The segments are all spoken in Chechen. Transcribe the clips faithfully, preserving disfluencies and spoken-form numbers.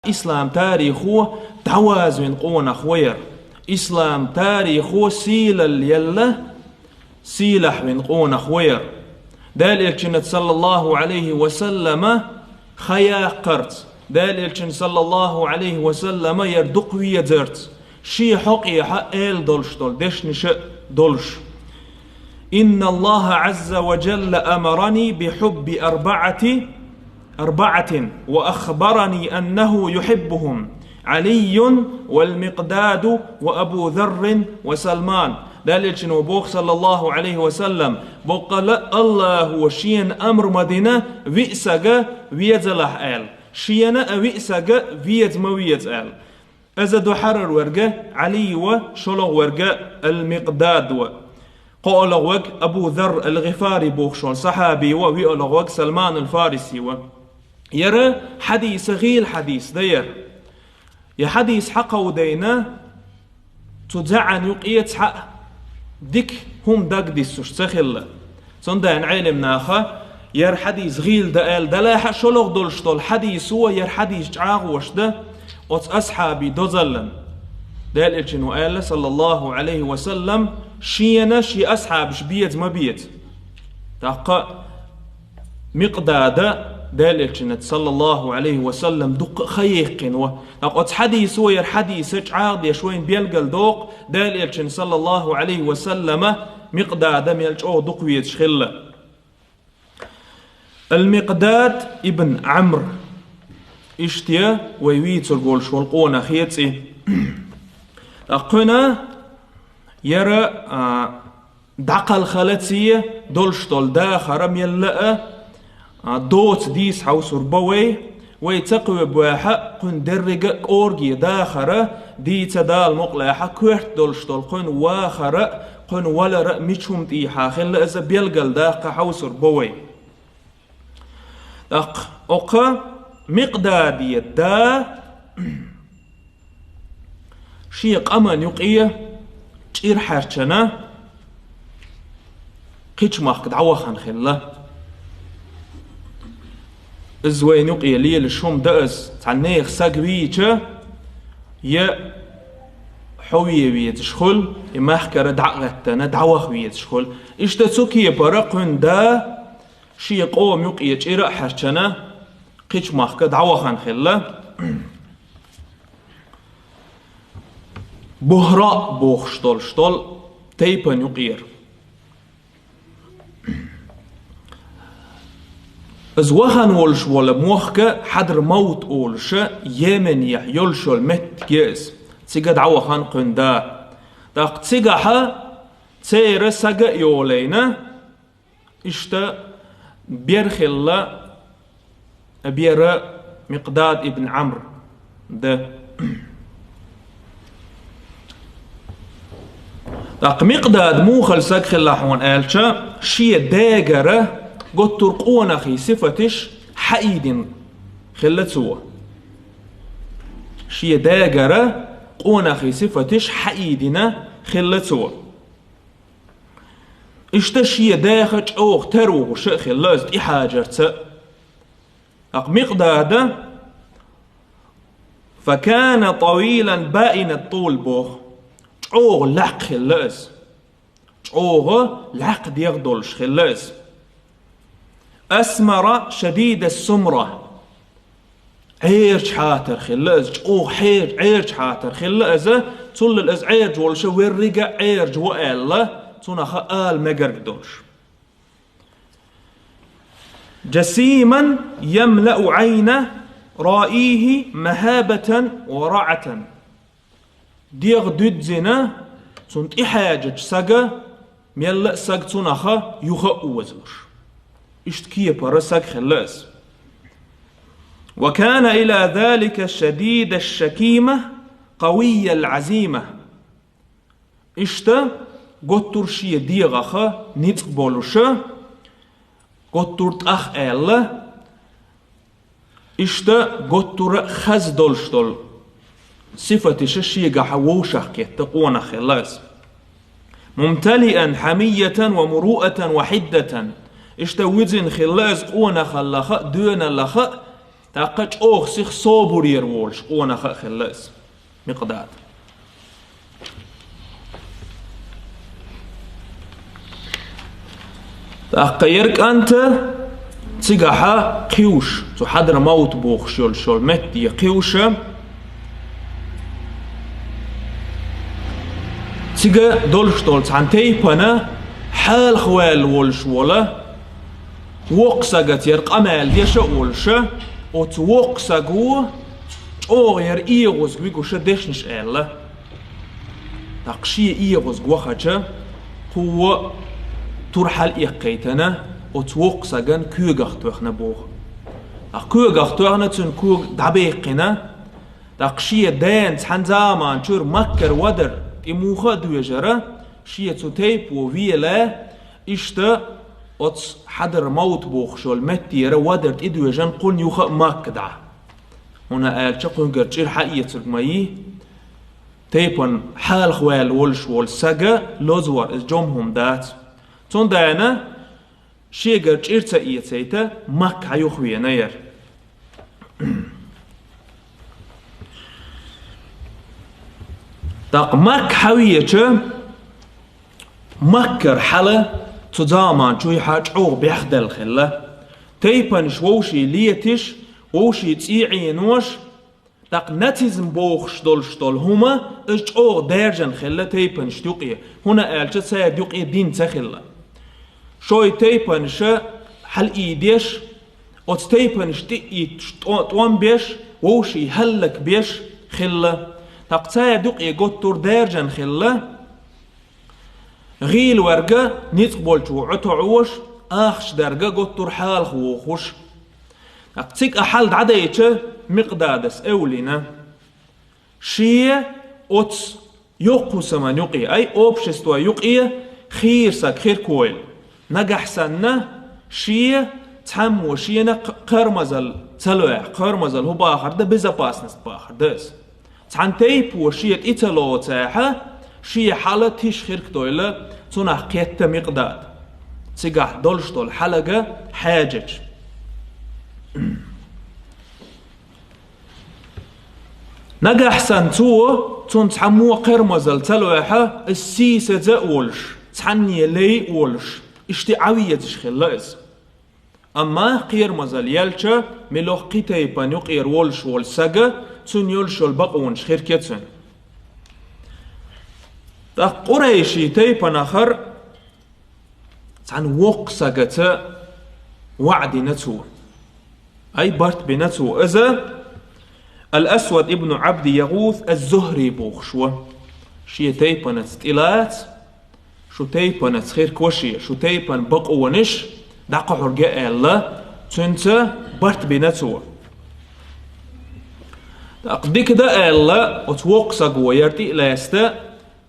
Ислам тарихо дӀавазвина къонах вар. Ислам тарихо сийлалла елла, сийлахь вина къонах вар. Даьла Элчанца, саллаллаху Ӏалайхи ва саллама, ха яккхарца, Даьла Элчанца, саллаллаху Ӏалайхи ва саллама, яр дукха везарца, шен хьокъехьа аьла долуш долу дешнаш а долуш. إن الله عز وجل أمرني بحب أربعة أربعة وأخبرني أنه يحبهم: علي والمقداد وأبو ذر وسلمان. Даьла Элчано боху, саллаллаху Ӏалайхи ва саллам, боккъала Аллахо шена амр ма дина виъ сага везалахь аьлла, шена а виъ сага веза ма веза аьлла. Иза ду хьарар верг Ӏали ва, шолгӀа верг ал-Микъдад ва. КхоалгӀа верг Абу Зарр ал-ГӀифари бохуш волу сахьаби ва, виалгӀа верг Салман ал-Фариси ва. Яра хьадиса гӀийла хьадис да яра. Я хьадис хьакховдайна, цу заьӀан юкъе цхьаъ дика хӀума дагадиссуш ца хилла. Цундела Ӏелим наха яр хьадис гӀийла да аьлла, далахьа шолгӀа долуш долу хьадисо яр хьадис чӀагӀош да оцу асхьаби дозаллан. Даьла Элчано аьлла, саллаллаху Ӏалайхи ва саллам, шена шен асхьабаш беза ма беза. ТӀаккха Микъдада Даьла Элчанца, саллаллаху Ӏалайхи ва саллам, дуккха а ха яьккхина ва. ТӀаккха оцу хьадисо яр хьадиса чӀагӀдеш вайна белгал доккху, Даьла Элчанца, саллаллаху Ӏалайхи ва саллама, Микъдада мел чӀогӀа дукха везаш хилла. Ал-Микъдад ибн Ӏамр. Иштта вай вийцург волуш волу къонахе цӀи. ТӀаккха кхуьнан яра, а, дӀакхалхалаце долуш долу дахар мелла а, а, доца дийца хьовсур бан вай, вай ца кхоьбахьа кхуьнан деррига а кӀорге дахар, дийца Дала мукъалахь коьрта долуш долу кхуьнан вахар а, кхуьнан валар а мича хӀума тӀехьа хилла иза белгал даккха хьовсур бан вай. ТӀаккха окха Микъдаде да шен къаман юкъе чӀир хьаьрчина, кхечу махка дӀавахана хилла. Иза вайна юкъе лелаш хӀума да иза, цхьа нехан саг вийча, я хьове везаш хуьлу, я махкара дӀа а гӀеттина, дӀаваха везаш хуьлу. Иштта цу кепара кхуьнан да шен къоман юкъе чӀир а хьаьрчина, кхечу махка дӀавахана хилла. Бухра бохуш долуш долу тайпан юкъера. Иза вахана волуш волу мохк Хьадрамавт олуш, Йеменехь йолуш йолу меттиг я иза. Цига дӀавахана кхуьнан да. ТӀаккха цигахьа церан сага а йолийна, иштта бер хилла, бер Микъдад ибн Ӏамр да. ТӀаккха Микъдад муха хилла саг хилла хьуна аьлча, шен дегара готтур къонахий сифаташ хьаийдина хилла цо. Шен дегара къонахий сифаташ хьаийдина хилла цо. Иштта шен деха чӀогӀа тера ву гӀуша а хилла иза тӀехьажарца. ТӀаккха Микъдада: «فكان طويلا بائن الطول», боху. ЧӀогӀа лаьккха хилла иза. ЧӀогӀа лаьккха дегӀ долуш хилла иза. «أسمر شديد السمرة». Ӏерча хьатар хилла иза, чӀогӀа хьер-, Ӏерча хьатар хилла иза, цуллал иза Ӏерча волуша веррига а Ӏерча ву аьлла, цунах ала мегарг долуш. «جسيما يملأ عين رائيه مهابة ورعة». ДегӀ дуьззина, цунна тӀехьаьжача сага, мелла а саг цунах юха а озалуш. Иштта кепара саг хилла иза. «وكان إلى ذلك شديد الشكيمة قوي العزيمة». Иштта готтур шен дегӀах ницкъ болуша, готтур тӀах аьлла, иштта готтура хаза долуш долу сифаташа шегахьа вовшах кхетта къонах хилла иза. «ممتلئا حمية ومروءة وحدة». Иштта вуьзина хилла иза къонахаллаха а, доьналлаха а, ТӀаккха чӀогӀа сиха собарера волуш къонах а хилла иза, Микъдад. ТӀаккха яра кӀант цигахьа кхуьуш, цу Хьадрамавт бохуш йолчу метте кхуьуш, цига долуш долу цхьана тайпана хьалха ваьлла волуш волу, воккха сагаца яра къамел деш а волуш, оцу воккха саго чӀогӀа яра эгӀазга вигуш дешнаш аьлла. ТӀаккха шен эгӀазга вахча, кхо тур хьалаэккхийтина, оцу воккха сагана когах тоьхна боху. ТӀаккха когах тоьхна, цуьнан кога дӀабаьккхина, тӀаккха шен дена цхьана заман чуьра Маккара вадар тӀе муха а доьжара, шен цу тайпо велла, иштта оцу Хьадрамавт бохуш йолу меттера вадар тӀедоьжна кхунна юха а Макка дӀа. ХӀунда аьлча кхуьнгара чӀир хьаэцарг ма йий, тайпана хьалха ваьлла волуш волу сага лоза вар, иза жом хӀума дац. Цундела шегара чӀир ца эцийта, Макка хьан юхавеана яра. ТӀаккха Макка хьан веча, Маккара хьала цу заман чуьхьа чӀогӀа бехделла хилла. Тайпанаш вовший леташ, вовший цӀий Ӏенош, тӀаккха нацизм бохуш долуш долу хӀума, иза чӀогӀа даьржина хилла тайпанашна юкъе, хӀунда аьлча цара юкъе дин ца хилла. Шой тайпанаша хьалаийдеш, оцу тайпанаш тӀе а иттуш тӀо-, тӀом беш, вовший хӀаллакбеш хилла. ТӀаккха цара юкъе готтур даьржина хилла, гӀийла верг ницкъ болчо Ӏотоьхьуш, ахча дарг готтур хьалха вохуш. ТӀаккха цига а хьал дӀадайча, Микъдадас эвлина, шен оцу йоккху саман юкъе, ай, общество юкъе хийра саг хир кхойла. Нагахь санна, шен цхьаммо шена кх-, кхармазал ца лоьхь, кхармазал хӀун бахар дан, безопасность бахар дан иза. Цхьана тайпо шен тӀе ца лоцехь, шен хьала тиша хирг дойла, цунах кхетта Микъдад. Цигахь долуш долу хьалага хьаьжча. Нагахь санна цо, цунна цхьаммо кхармазал ца лоьхь, иза сийсаза а волуш, цхьанне лай а волуш, иштта Ӏан везаш хилла иза. Амма кхерамазалла елча, мила кхин тайпана юкъера волуш волу сага, цуьнан йолуш йолу бакъонаш хир кецна. ТӀаккха къурайши тайпанахара цхьана воккха сагаца ваӀда дина цо. Ай, барт бина цо. Иза Ал-Асвад ибн Абди Ягъус аз-Зухри бохуш ву. Шен тайпанаца тӀелаца, шу тайпанаца хирква шен, шу тайпан бакъонаш дӀакхухьург я аьлла, цуьнца барт бина цо. ТӀаккха дика дан аьлла, оцу воккха саго яра тӀе а лаьцна,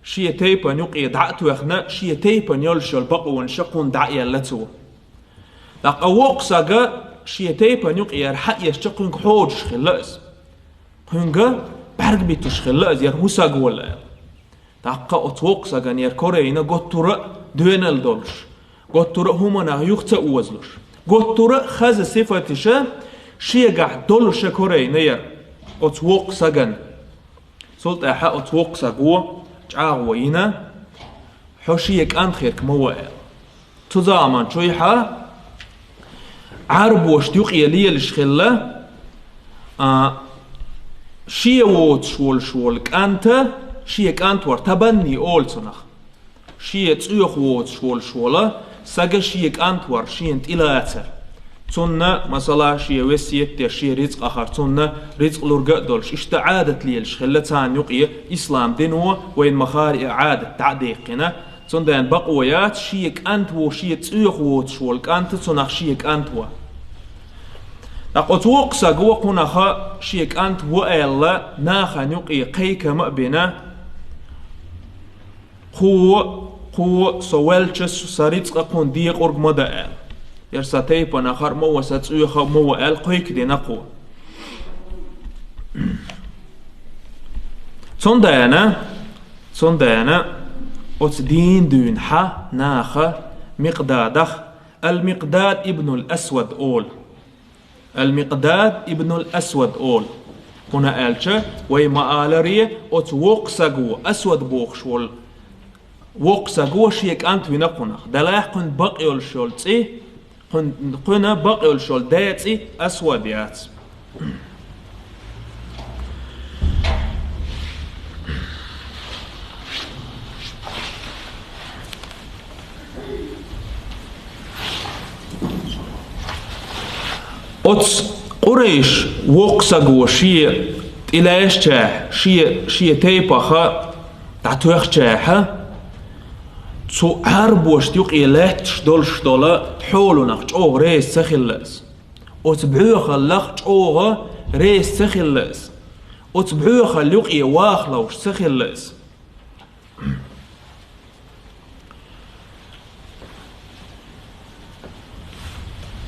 шен тайпан юкъе дӀа а тоьхна, шен тайпан йолуш йолу бакъонаш кхунна дӀа а елла цо. ТӀаккха воккха сага шен тайпан юкъера хьаэцча, кхуьнга хьоьжуш хилла иза. Кхуьнга бӀаьрг битуш хилла иза, яра хӀун саг вала аьлла. ТӀаккха оцу воккха сагана яра корайна готтура а доьналла долуш, готтура а хӀуманах юха ца озалуш, готтура а хаза сифаташа шегахь долуша корайна яра оцу воккха сагана. Цул тӀаьхьа оцу воккха саго чӀагӀо йина, хьо шен кӀант хирг ма ву аьлла. Цу заман чуьхьа Ӏарбошна юкъе лелаш хилла, а, шен воцуш волуш волу кӀанта, шен кӀант вара, табанни олу цунах. Шен цӀоьху воцуш волуш волу сага шен кӀант вара, шена тӀелацара. Цунна, масала, шен весет деш, шен рицкъ ахар, цунна рицкъ лург а долуш, иштта Ӏадат лелаш хилла царна юкъе ислам дино, вайна ма-хаъара и Ӏадат дӀа а даьккхина. Цундела бакъо яц, шен кӀант ву, шен цӀоьху воцуш волу кӀант, цунах шен кӀант ву. ТӀаккха оцу воккха саго кхунах шен кӀант ву аьлла, нахана юкъе кхайкам а бина, кхо, кхо со ваьлча, сан рицкъа кхунна декъург ма дан аьлла. Яра сан тайпанахара ма ву, сан цӀоьха ма ву аьлла, кхайкадина кхо. Цундела, цундела оцу дийна дуьйна хьан наха Микъдадах Ал-Микъдад ибн ал-Асвад олу. Ал-Микъдад ибн ал-Асвад олу. ХӀунда аьлча вай ма-аллара, оцу воккха саго, Асвад бохуш волу воккха саго шен кӀант вина кхунах. Делахь кхуьнан бакъ йолуш йолу цӀе, кхуьн-, кхуьнан бакъ йолуш йолу ден цӀе Асвад яц. Оцу Къурайш воккха саго шен тӀелаьшчахь, шен, шен тайпаха дӀатоьхчахьа, цу Ӏарбошна юкъе лаьтташ долуш долу хьоланах чӀогӀа реза ца хилла иза. Оцу бӀоьхаллах чӀогӀа реза ца хилла иза. Оцу бӀоьхалла юкъе ваха ловш ца хилла иза.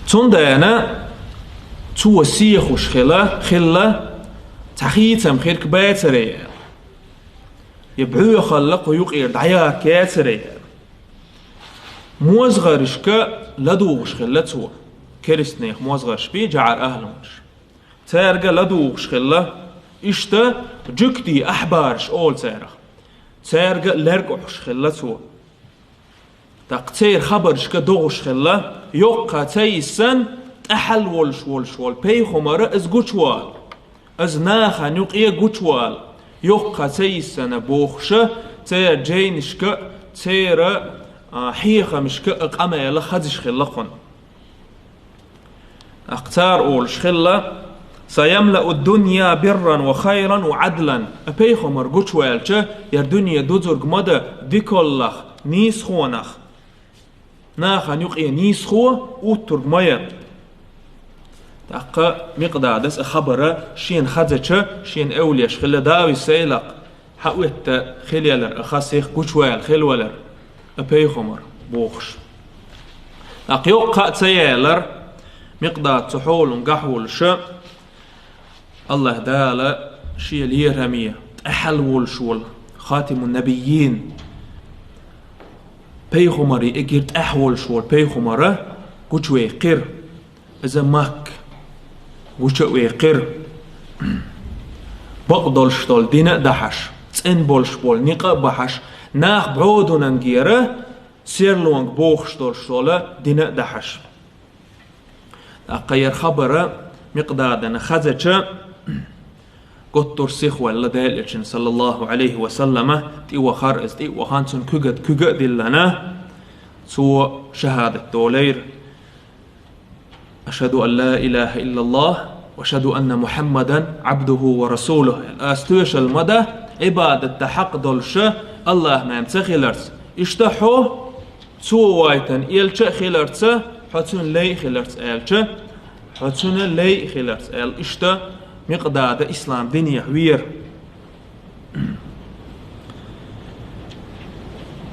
Цундела цо сехуш хила, хилла, цхьа хийцам хирг бацаре аьлла. Я бӀоьхалла кху юкъера дӀаярка яцаре аьлла. МозгӀаршка ладугӀуш хилла цо. Керстанех мозгӀарш бий, жаӀар ахӀлунаш. Цаьрга ладугӀуш хилла, иштта жуьгтий ахьбарш олу царах. Цаьрга лерг охьуш хилла цо. ТӀаккха церан хабаршка догӀуш хилла, йоккха ца йиссина, тӀаьхьал волуш волуш волу пайхамара иза гучувала, иза нахана юкъе гучувала, йоккха ца йиссина бохуша, церан жайнашка, церан, а, хьехамашка а къамела хазаш хилла кхунна. ТӀаккха цара олуш хилла: «Саямлаъу дунья бирран ва хайран ва Ӏадлан». А пайхамар гучуваьлча, яра дуьне дузург ма дан дикаллах, нийсхонах. Нахана юкъе нийсхо уттург ма яра. ТӀаккха Микъдадас а хабара шена хазача, шена эвлеш хилла Дави сайлакх. Хьан оьтта хила ялар, а хан сих гучуваьлла хила валар, а пайхамар бохуш. ТӀаккха йоккха а ца ялар, Микъдад цу хьолан гахь волуша, АллахӀ Дала шен лераме тӀаьхьал волуш волу Хатимун-набиййин, пайхамарийн эгира тӀаьхьа волуш волу пайхамара гучувайкхира. Иза Макка гуча а векхира. Бакъдолуш долу дина а дахьаш, цӀена болуш болу некъа а бахьаш, нах бӀодунангера серлонга бохуш долуш долу дина а дахьаш. ТӀаккха яра хабара Микъдадана хазача, готтур сихвелла Делан Элчанна, саллаллаху Ӏалайхи ва саллама, тӀе вахара иза, тӀе а вахана, цунна куьга, куьга а диллана, цо шахӀадат долийра. «Ашхаду ан ла илаха иллаллах, ва ашхаду анна Мухаммадан абдуху ва расулуху». Ас тоьшалла ма дан, Ӏибадат дан хьакъ долуша АллахӀ-Ман ца хиларца. Иштта хьо Цо вайтан элча а хиларца, хьо цуьнан лай а хиларца аьлча, хьо цуьнан лай а хиларца аьлла, иштта Микъдада ислам динех вера.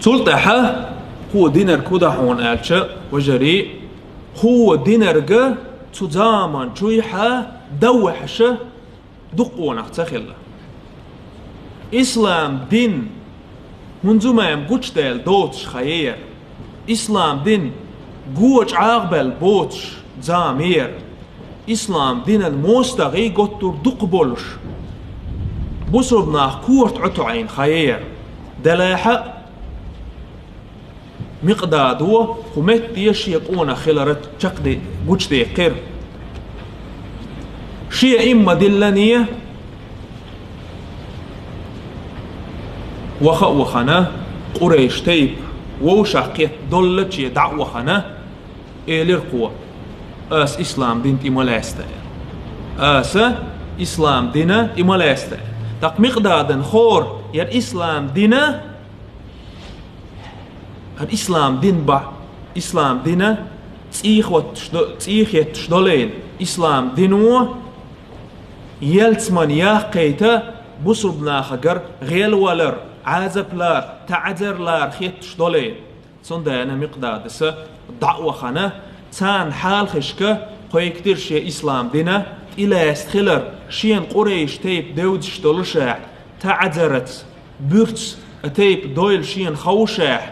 Цул тӀаьхьа кхо динарг хӀун дан хьуна аьлча, важарий, кхо динарга цу заман чуйхьа дан ваьхьаша дуккъонах ца хилла. Ислам дин хӀунзумаем гучудаьлла доцуш хан яра. Ислам дин го чӀагӀбаьлла боцуш зама яра. Ислам динан мостагӀий готтур дукха болуш, бусурба нах корта ӀотоьӀийна хан яра. Делахьа а, Микъдадо кху метте шен къонах хиларат чакхде-, гучудеккхира. Шен имма диллане ваха а вахана, Къурайш тайпа вовшах кхетта доллаче дӀа а вахана, элира кхо: «Аса ислам дин тӀе ма лаьцда», — аьлла. «Аса ислам дина тӀе ма лаьцда», — аьлла. ТӀаккха Микъдадан хор яра ислам дина, хӀара ислам дин бахь, ислам дина цӀий хӀоттуш до-, цӀий хеттуш долийна, ислам дино ялцман яккхийта бусурба нахагара гӀелвалар, Ӏазап лар, таӀзар лар хеттуш долийна. Цундела Микъдадаса дӀа а вахана, царна хьалхашка кхойкхира шен ислам дина тӀелаьцна хилар, шена Къурайш тайпа девзаш долушехь, таӀзараца, буьрца а тайпа дойла шена ховшехь,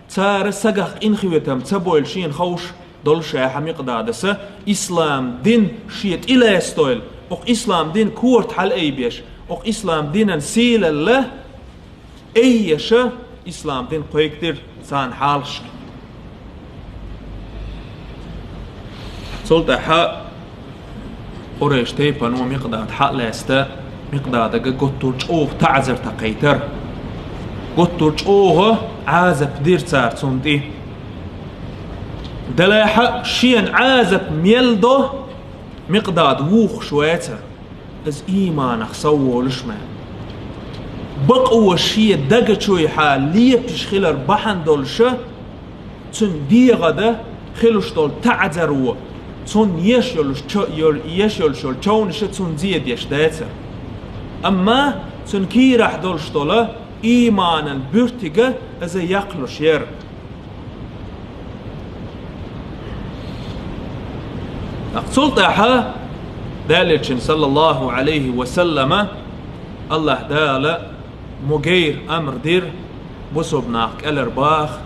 цара сагах къинхетам ца бойла шена ховш, долуш а хьа Микъдадаса, ислам дин шен тӀелаьстойла, окху ислам дин корта хьалаайбеш, окху ислам динан сийлалла айеша, ислам дин кхойкадира царна хьалхашка. Цул тӀаьхьа Къурайш тайпано Микъдад хьа а лаьцна, Микъдадага гуттар а чӀогӀа таӀзар такхийтира. Гуттар а чӀогӀа Ӏазап дира цара цунна тӀе. Делахь а шена Ӏазап мел до, Микъдад вухуш вацара, иза ийманах сов волуш ма. Бакъо шен дага чуьйхьа лепаш хилар бахьана долуша, цуьнан дегӀан тӀе хилуш долу таӀзаро, цунна еш йолуш чо-, йол-, еш йолуш йолу човнаша цунна зе деш дацара. Амма цуьнан кийрахь долуш долу ийманан буьртиг иза яккхалуш яра. ТӀаккха цул тӀаьхьа Делан Элчанна, саллаллаху Ӏалайхи ва саллама, АллахӀ Дала Мугайра амр дира, бусурба нах кӀелхьарбаха,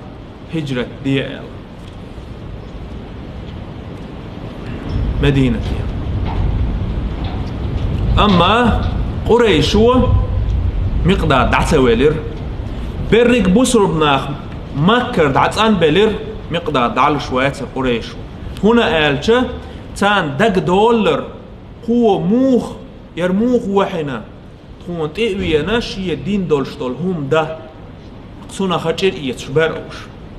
хӀиджрат де аьлла, Мединате. Амма Къурайшо Микъдад дӀа ца велира. Берриг бусурба нах Маккара дӀацӀанбелира, Микъдад дӀалуш вацара Къурайшо. ХӀунда аьлча царна дагадоллара, кхо муха, яра муха вахьина, тхуна тӀе а вена, шен дин долуш долу хӀума дан, цунах чӀир эцаш бара уьш.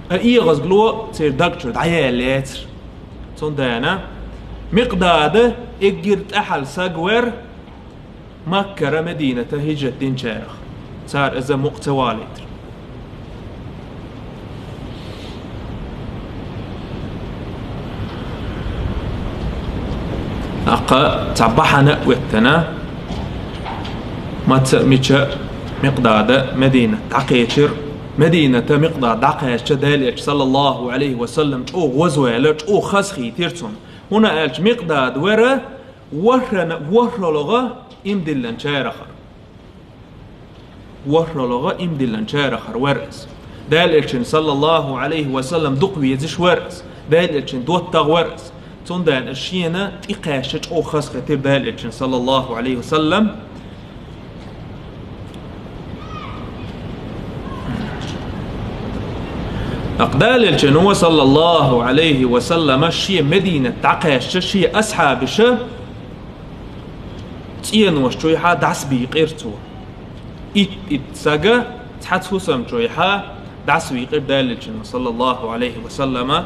Ткъа эгӀазло церан даг чуьра дӀаяьлла яцара. Цундела Микъдад эггара тӀаьхьалла саг вара Маккара Медината хӀиджрат динчарах. Цара иза мукъа ца валийтира. ТӀаккха цхьа бахьана а оьттина, маца а мича Микъдада Мединат дӀакхечира. Медината Микъдад дӀакхаьчча, Делан Элча, саллаллаху Ӏалайхи ва саллам, чӀогӀа гӀозваьлла, чӀогӀа хазахийтира цунна. ХӀунда аьлча Микъдад вара ворхӀана-, ворхӀалгӀа иман диллинчарах. ВорхӀалгӀа иман диллинчарах вара иза. Делан Элчанна, саллаллаху Ӏалайхи ва саллам, дукха везаш вара иза. Делан Элчанна доттагӀа вара иза. Цундела иза шена тӀекхаьчча чӀогӀа хазахийтира Делан Элчанна, саллаллаху Ӏалайхи ва саллам. ТӀаккха Делан Элчано, саллаллаху Ӏалайхи ва саллама, шен Мединат дӀакхаьчча, шен асхьабаша цӀенош чуьйхьа дӀасабийкъира цо. Итт-итт сага цхьацца хӀусам чуьйхьа дӀасавийкъира Делан Элчано, саллаллаху Ӏалайхи ва саллама.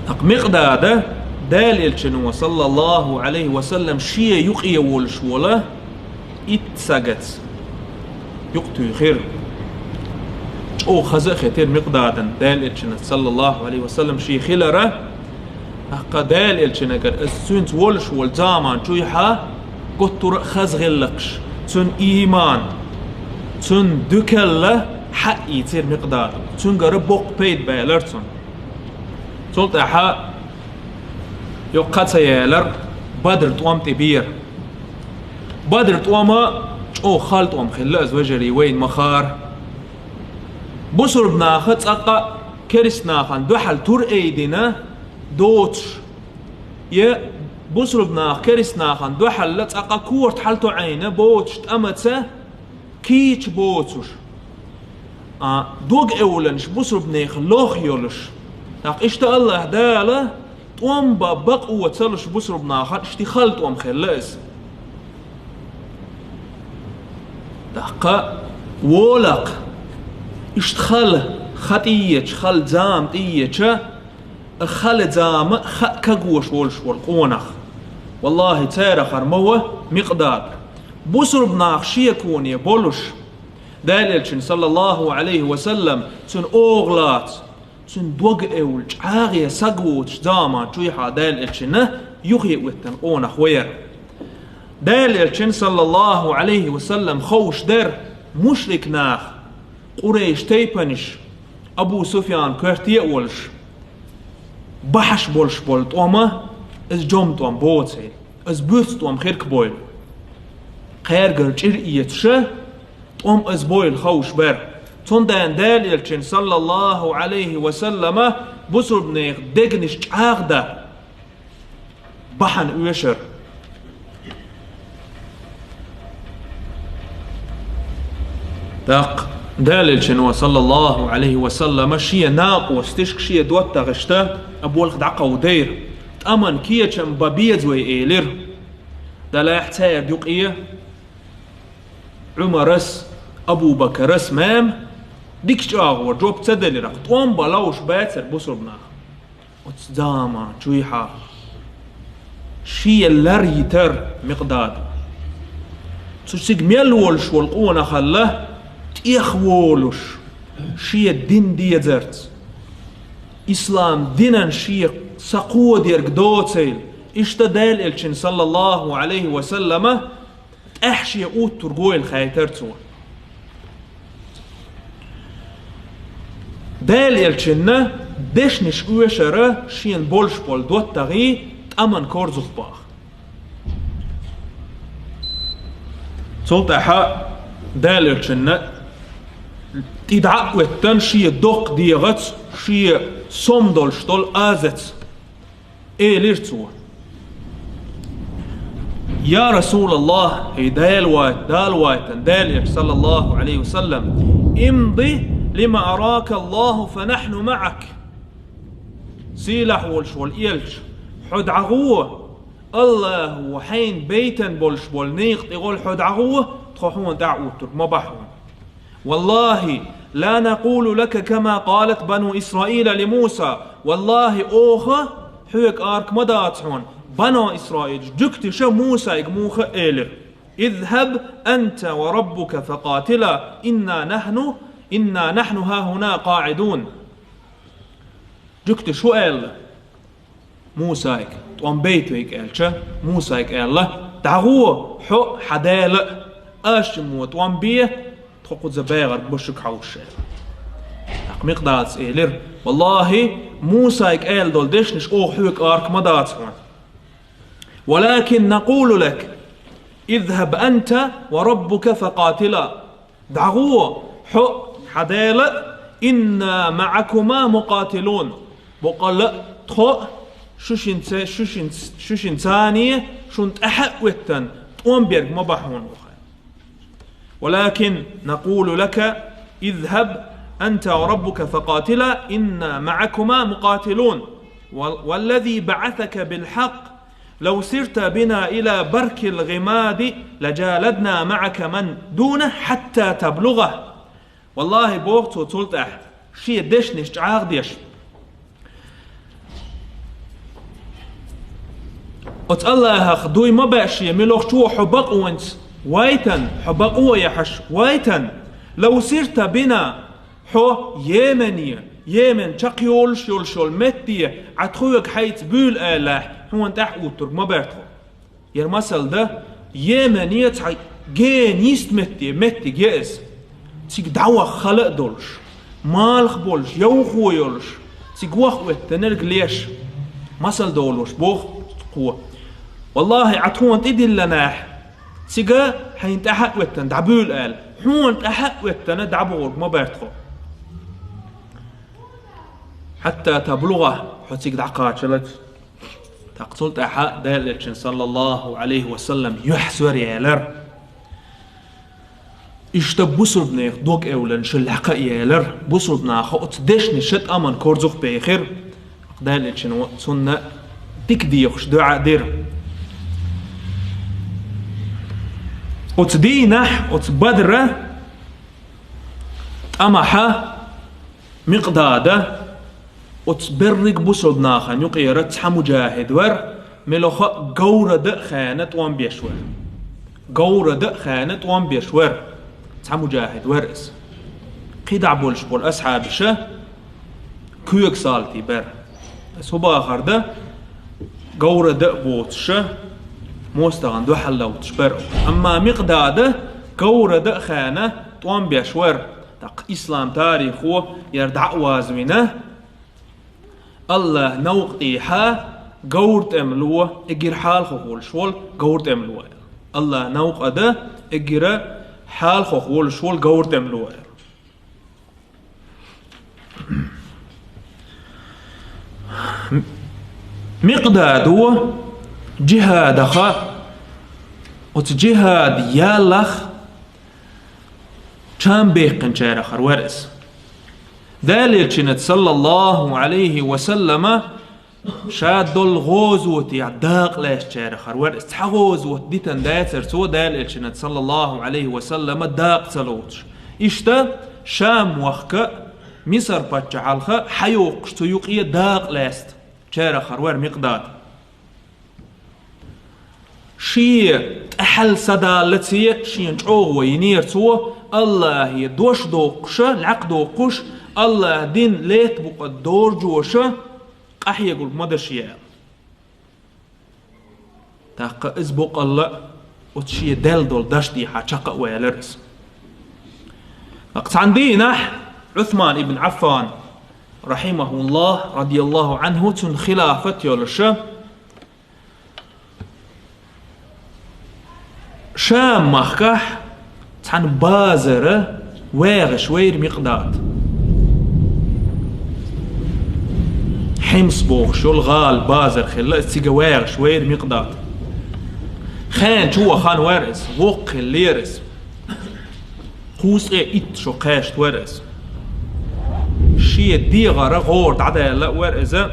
ТӀаккха Микъдада Делан Элчано, саллаллаху Ӏалайхи ва саллам, шен юкъе волуш волу итт сагаца юкъатуьйхира. ЧӀогӀа хаза а хетира Микъдадана Делан Элчанца, саллаллаху Ӏалайхи ва саллам, шен хилара. ТӀаккха Делан Элчанагара иза цуьнца волуш волу заман чуьйхьа гуттара а хаза гӀиллакхаш, цуьнан ийман, цуьнан дуькалла хьаъийцира Микъдада. Цуьнгара боккха пайда баьллера цунна. Цул тӀаьхьа юкъа ца ялар Бадр тӀом тӀе бера. Бадр тӀом чӀогӀа хала тӀом хилла иза, вежарий, вайна ма-хаъара. Бусурба наха цкъа а керста нахана дуьхьал тур айдина доцуш, я бусурба наха керста нахана дуьхьал цкъа а корта хьалатоӀийна боцуш тӀамаца кийча боцуш, а, дог эвланаш бусурба нехан лох йолуш. ТӀаккха иштта АллахӀ Дала тӀом бан бакъо ца луш бусурба нахана, иштта хала тӀом хилла иза. ТӀаккха волакха, иштта хала ха тӀееча, хала зама тӀееча, хала зама а хаа кагош волуш волу къонах. Валлахи, царах хӀара ма ву Микъдад. Бусурба нах шеконе болуш, Делан Элчанна, саллаллаху Ӏалайхи ва саллам, цуьнан оха лаца, цуьнан дог эвла чӀагӀе саг воцуш заман чуьйхьа Делан Элчанна юххе оьттина къонах ву хӀара. Делан Элчанна, саллаллаху Ӏалайхи ва саллам, ховш дара мушрик нах, Къурайш тайпанаш, Абу Суфьян коьрте а волуш, бахьаш болуш болу тӀом, иза жом тӀом боцийла, иза буьрса тӀом хирг бойла. Кхаьргара чӀир эцаш, тӀом иза бойла ховш бара. Цундела Делан Элчанна, саллаллаху Ӏалайхи ва саллама, Бусурбнех дегнаш чӀагӀда бахьана оьшар. ТӀаккха Далелчано, саллаллаху Ӏалайхи ва саллама, шен накъосташка, шен доттагӀашта а болх дӀакховдайра. ТӀаман кечам бан беза вай, элира. Далахь цаьрда юкъе Ӏумарас, Абу-Бакарас мама дика чӀагӀо жоп ца делира, тӀом бан ловш бацара бусурбнах. Оцу заман чуйхьа шен лар йитар Микъдада. Цу цига мел волуш волу къонахалла тӀехволуш, шен дин дезарца, ислам динан шен са кхо дерг доцийла, иштта Далелчина, саллаллаху Ӏалайхи ва саллама, тӀаьхьа шен уттург войла хаьттира цо. Далелчина дешнаш оьшара шена болуш болу доттагӀий тӀаман корзах баха. Цул тӀаьхьа Далелчина тӀе дӀа а оьттан, шен доккха дегӀаца, шен сом долуш долу азаца элира цо: «Я Расулаллах, хӀей Дала вайта, Дала вайтан Далелча, саллаллаху Ӏалайхи ва саллам, имди лима арака Аллаху, фа нахьну маӀак». Сийлахь волуш волу Элча, хьо дӀагӀо, Аллахо хьайна бейтан болуш болу некъа тӀехула хьо дӀагӀо, тхо хьуна тӀаьхьа уттург ма баха хьуна. «Валлахи, ла накъулу лака кама къалат бану Исраила ли Муса». Валлахи, оха хьоьга арка ма дац хьуна, бану Исраилаш, жуьгташа Мусайга муха элира: «Изхьаб анта ва раббука факъатила, инна нахьну, инна нахьну хахуна къаӀидун». Жуьгташа хӀун аьлла? Мусайга, тӀом бейта вайга аьлча, Мусайга аьлла: «ДӀагӀо, хьо а, хьан Дала а, аш мо тӀом бе, тхо кхуза бегӀарг бу шуьга хьовсуш», — аьлла. ТӀаккха Микъдадас элира: «Валлахи, Мусайга аьлла долу дешнаш оха хьоьга арка ма дац хьуна. Валакин накъулу лак: изхьаб анта ва раббука факъатила». ДӀагӀо, хьо а, хьан Дала а, инна маӀакума мукъатилун. Бакъалла а тхо а шу шинца, шу шин, шу шинцане шуна тӀаьхьа а оьттан, тӀом берг ма баха хьуна оха. Валакин накъулу лака: изхьаб анта ва раббука факъатила, инна маӀакума мукъатилун. Вал-, валлази баӀасака билхьакъ, «Лав сирта бина ила баркил гӀимади, лажаладна маӀака ман дунах хьатта таблугӀа». Валлахи, боху цо цул тӀаьхьа, шен дешнаш чӀагӀдеш: «Оцу Аллахах дуй ма баьа шен, муьлххачо хьо бакъонца вайтан, хьо бакъо а яхьаш вайтан, лав сирта бина, хьо Йемене, Йемен чекхйолуш йолуш йолу метте, Ӏа тхоьга хьайца буьйлу аьллехь, хьуна тӀаьхьа уттург ма баьрта хьо». Яра масал дан, Йемене цхьа гена йист метте, меттиг я иза. Цига дӀаваха хала а долуш, малх болуш, йовхо йолуш, цига ваха оьттинарг леш. Масал долуш боху кхо: «Валлахи, Ӏа тхуна тӀедилланехь, цига хьайна тӀаьхьа а оьттан дӀабуьйлу аьлла, хьуна тӀаьхьа а оьттана дӀабохург ма баьрта хьо. Хьатта таблугӀа, хьо цига дӀакхачалац». ТӀаккха цул тӀаьхьа Далелчина, саллаллаху Ӏалайхи ва саллам, юьхь сор елара. Иштта бусурбнех дог эвланаш лакха а елара. Бусурбнаха оцу дешнаша тӀаман корзух бехира. Далелчина цунна дика дехаш дуӀа а дира. Оцу дийнахь, оцу Бадра тӀамахьа Микъдада оцу берриг бусурбнахана юкъера цхьа мужахӀид вара, мелхо а говра дан а хаьна тӀом беш вара. Говра дан а хаьна тӀом беш вара. Цхьа мужахӀид вара иза. КхидӀа болуш болу асхьабаша коьга салтий бара. Аса хӀун бахар дан, говра дан а боцуша, мостагӀан дуьхьал ловцуш бара. Амма Микъдада говра дан а хаьна тӀом беш вара. ТӀаккха ислам тарихо яра дӀа а вазвина, Аллах новкъа тӀехьа говра тӀемало, эггара хьалхох волуш волу говра тӀемало аьлла. Аллах новкъа дан эггара хьалхох волуш волу говра тӀемало аьлла. Микъдадо джихадаха, оцу джихад яллах чам беккхинчарах хир вара иза. Далла Элчанаца, саллаллаху Ӏалайхи ва саллама, ша долу гӀазотехь дакъа лаьцначарах хир вара иза. Цхьа гӀазот дитина дацара цо, Далла Элчанаца, саллаллаху Ӏалайхи ва саллама, дакъа ца лоцуш. Иштта Шам-мохк а, Мисар паччахьалх а хьайоккхуш, цу юкъе дакъа лаьцначарах хир вара Микъдад. Шен тӀаьхьал са даллалц шена чӀогӀа йинера цо, Аллахье дош доккхуш, лаьцна доккхуш, Аллахьан дин лаьтта букъа доржош, къахьегарг ма ду шен аьлла. ТӀаккха иза боккъалла а оцу шен делла долу дашдехьа чекх а ваьллера иза. ТӀаккха цхьана дийнахь Ӏусман ибн Ӏаффан, рахьимахуллахь, радияллаху Ӏанху, цуьнан хилафат йолуш, Шам-махкахь цхьана базара вагӀаш вайра Микъдад. Хьимс бохуш йолу гӀала базар хилла, иза цига вагӀаш вайра Микъдад. Хен чу вахана вара иза, воккха хиллера иза. Кхузткъе итт шо кхаьчна вара иза. Шен дегӀара гӀора дӀадаьлла а вара иза,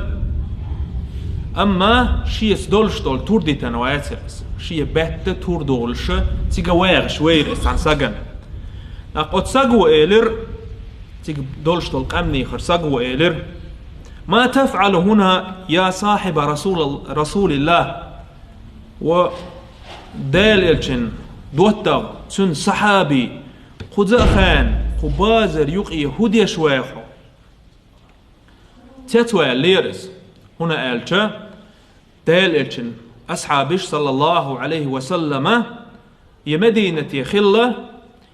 амма шеца долуш долу тур дитина вацара иза. Шен бетта тур долуш, цига вагӀаш вайра иза цхьана сагана. ТӀаккха оцу саго элира, цига долуш долу къаьмнехара саго элира: «Ма тафӀалу хӀуна, я сахьиба Расул-, Расулиллахь?» Ва Дала Элчан доттагӀа, цуьнан сахьаби, кхуза а хенахь кху базар юкъе хӀун деш вай хьо? Цецваьллера иза, хӀунда аьлча Дала Элчан асхьабаш, саллаллаху Ӏалайхи ва саллама, я Мединате хилла,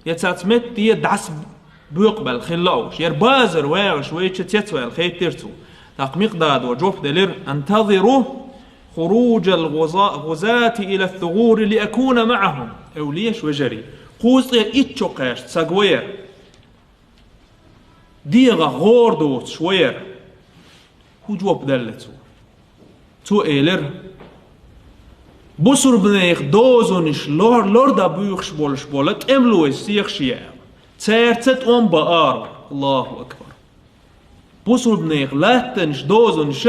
я цаьрца метте дӀасабоькъу баьлла хилла уьш. Яра базар вагӀаш вайча цецваьлла хеттера цо. ТӀаккха Микъдадо жоп делира: «Антазиру хуруджал гӀуза-, гӀузати ила ссугури лиакуна маӀахум». Эвлеш вежарий, кхузткъе итт шо кхаьчна саг вара. ДегӀах гӀора доцуш вара. ХӀун жоп делла цо? Цо элира: «Бусурбанех дозанаш лор-, лордан буьйхуш болуш болу тӀемалой сехаш е аьлла, цаьрца тӀом бан ара». Аллаху акбар! «Бусурбанех латтанаш, дозанаш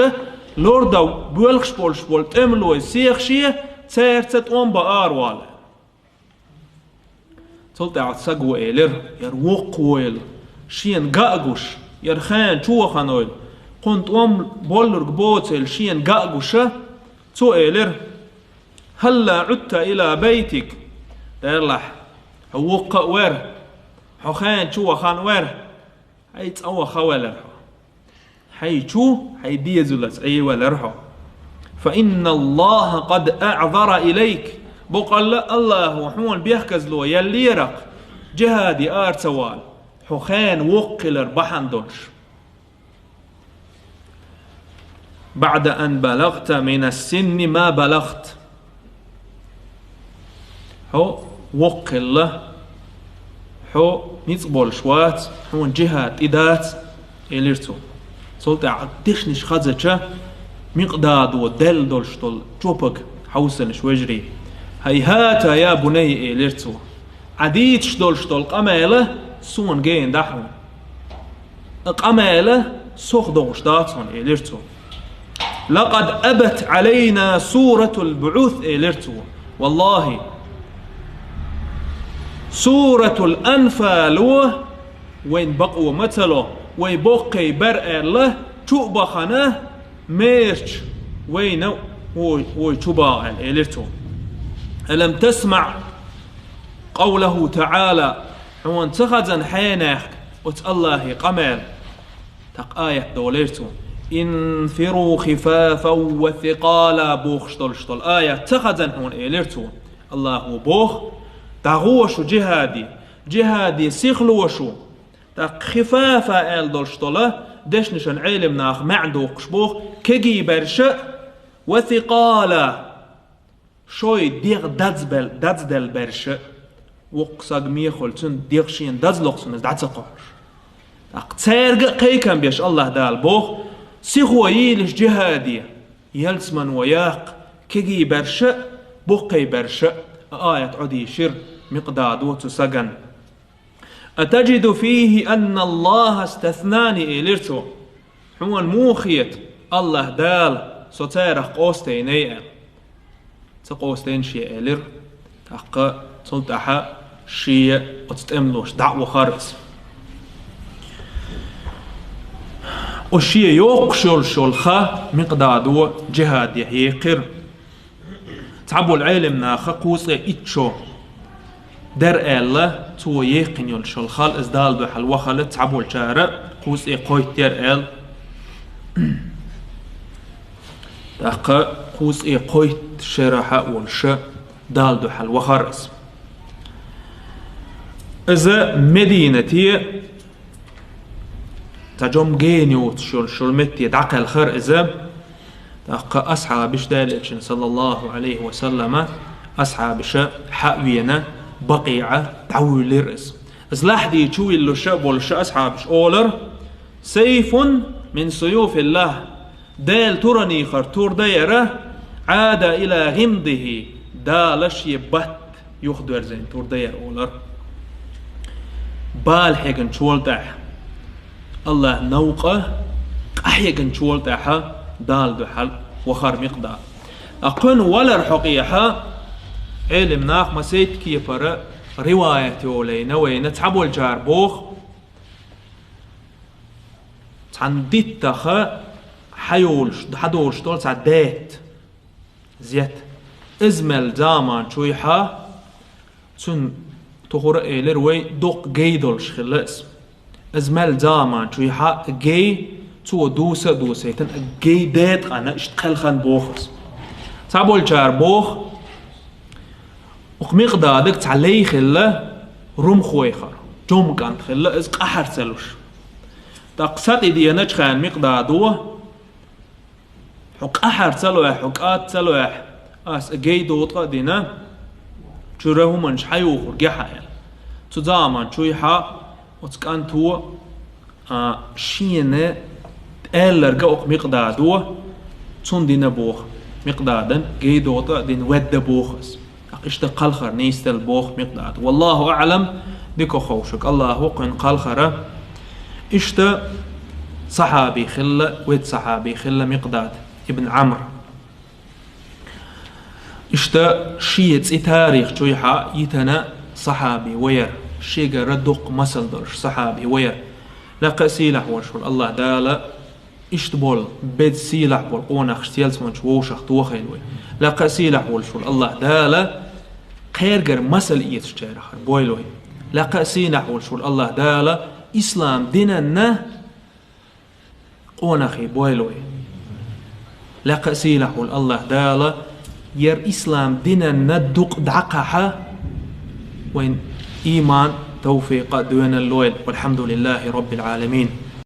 лордан боьлхуш болуш болу тӀемалой сехаш е, цаьрца тӀом бан ара вала». Цул тӀаьхьа саго элира, яра воккхавойла, шена ган а гуш, яра хен чу ваханойла, кхунна тӀом боллург боцийла шена ган а гуш, цо элира: «Хьалла Ӏудта ила байтик?» Дерлахь, хьо воккха а вара, хьо хен чу вахана вара, хьайн цӀа ваха велара хьо. Хьайн чу, хьайн дезалца Ӏийвелара хьо. «Фа инна Аллаха къад аъзара илайк». Боккъалла Аллахо хьуна бехказло еллера-кх, джихаде ара ца вала, хьо хен воккха хилар бахьана долуш. «БаӀда ан балагта минас-синни ма балагт». Хьо воккха хилла, хьо ницкъ болуш вац, хьуна джихад тӀе дац, элира цо. Цул тӀаьхьа дешнаш хазача, Микъдадо делла долуш долу чопаг хьовсалаш вежарий. «ХӀайхӀата, я бунаййа», элира цо. Ӏа дийцаш долуш долу къамел суна гена дахьа. Къамел сох догӀуш дац хьуна, элира цо. «Лакъад абат Ӏалайна суратул буӀус», элира цо. Валлахи, суратул Анфало вайн бакъо ма ца ло, вай боккхий бер аьлла, чу а бахана, мерч вайна вой, вой чу баха аьлла, элира цо. «Алам тасмаӀ къавлаху таӀала», хьуна ца хазан хьенехк оцу Аллахе къамел? ТӀаккха аят долийра цо: «Инфиру хифафан ва сикъала», бохуш долуш долу аят ца хазан хьуна, элира цо. Аллахо боху: «ДӀагӀо шу джихаде, джихаде сихло шу». ТӀаккха хифафа аьлла долуш долу дешнашан Ӏелам наха маьӀна доккхуш боху: кегий берш а, ва сикъала, шой дегӀ дазбел-, дазделла берш а, воккха саг мехала цуьнан дегӀ шена дазло-кх цунна, иза дӀа ца кхухьуш. ТӀаккха цаьрга а кхайкам беш Аллах Дала боху: сихо йийлаш джихаде, Ялсмано яккха кегий берша а, боккхий берша а, аят Ӏодийшира Микъдадо цу сагана. «أتجد فيه أن الله استثناني», элира цо. Хьона муха хета, Аллаха Дала со царах къоастайнай аьлла? Ца къоастайна шен элира. ТӀаккха цул тӀаьхьа шен оцу тӀемалошца дӀа а вахара иза. Оцу шен йоккхуш йолуш йолу ха Микъдадо джихӀадехь екхира. Цхьаболу Ӏелам наха кхузткъе итт шо дара аьлла, цо екхина йолуш йолу хала иза Дала дуьхьал вахара, цхьаболчара кхузткъе кхойтта яра аьлла. ТӀаккха кхузткъе кхойтта шарахь а волуш Дала дуьхьал вахара иза. Иза Мединате цхьа жимма гена йоцуш йолуш йолу метте дӀакхелхира иза. ТӀаккха асхьабаш, Делан Элчанна, саллаллаху Ӏалайхи ва саллама, асхьабаша хьа а вена, БакъиӀа дӀавуьйлира иза. Иза лахьди чу виллуш а болуш асхьабаш олура: «سيف من سيوف الله», Делан туранехара тур дан яра, «عاد إلى غمده», Дала шен батта юхадоьрзийна тур дан яра олура. Бала хьегначул тӀаьхьа, Аллаха новкъа къахьегначул тӀаьхьа Дала дуьхьал вахара Микъдад. Ткъа кхуьнан валар хьокъехь Ӏелам наха масийтта кепара риваят йолийна вайна, цхьаболчара боху, цхьана диттаха хьайолуш, хьадолуш долу цхьа даьтта, зет. Иза мел заман чуьйхьа, цуьнан тухура а элира вай, дукха гай долуш хилла иза. Иза мел заман чуьйхьа гай, цо дуса а дусийтина, гай декъана иштта кхелхина боху иза. Цхьаболчара боху, оцу Микъдадага цхьа лай хилла, румхойхар, жимма кӀант хилла, иза къахьар ца луш. ТӀаккха сатӀеденачу хенахь Микъдадо: «Хьо къахьар ца лохь, хьо кӀад ца лохь, ас гай декъа а дина, чуьра хӀуманаш хьайохург я хьан», – аьлла. Цу заман чуьйхьа оцу кӀанто, а, шена аьлларг а оцу Микъдадо, цунна дина боху, Микъдадана гай декъа а дина ведда боху иза. ТӀаккха иштта кхалхар нийсделла боху Микъдада. Валлаху аӀлам, дика ховшург Аллахо кхуьнан кхалхар. Иштта сахьаби хилла, ведда сахьаби хилла Микъдад ибн Ӏамр. Иштта шен цӀе тарих чуьйхьа йитина сахьаби ву яра, шегара дукха масал долуш сахьаби ву яра. Лакха а сийлахь волуш волу Аллаха Дала иштта болу, беза сийлахь болу къонахашца ялсманчу вовшах тохийла вай. Лакха а сийлахь волуш волу Аллаха Дала кхергара масал эцачарах бойла вай. Лакха а сийлахь волуш волу Аллаха Дала ислам динанна къонахий бойла вай. Лакха а сийлахь волу Аллаха Дала яра ислам динанна дукъ дӀакхахьа вайн ийман, тавфикъ а, доьналла лойла. Валхьамдулиллахи Роббил Ӏаламин.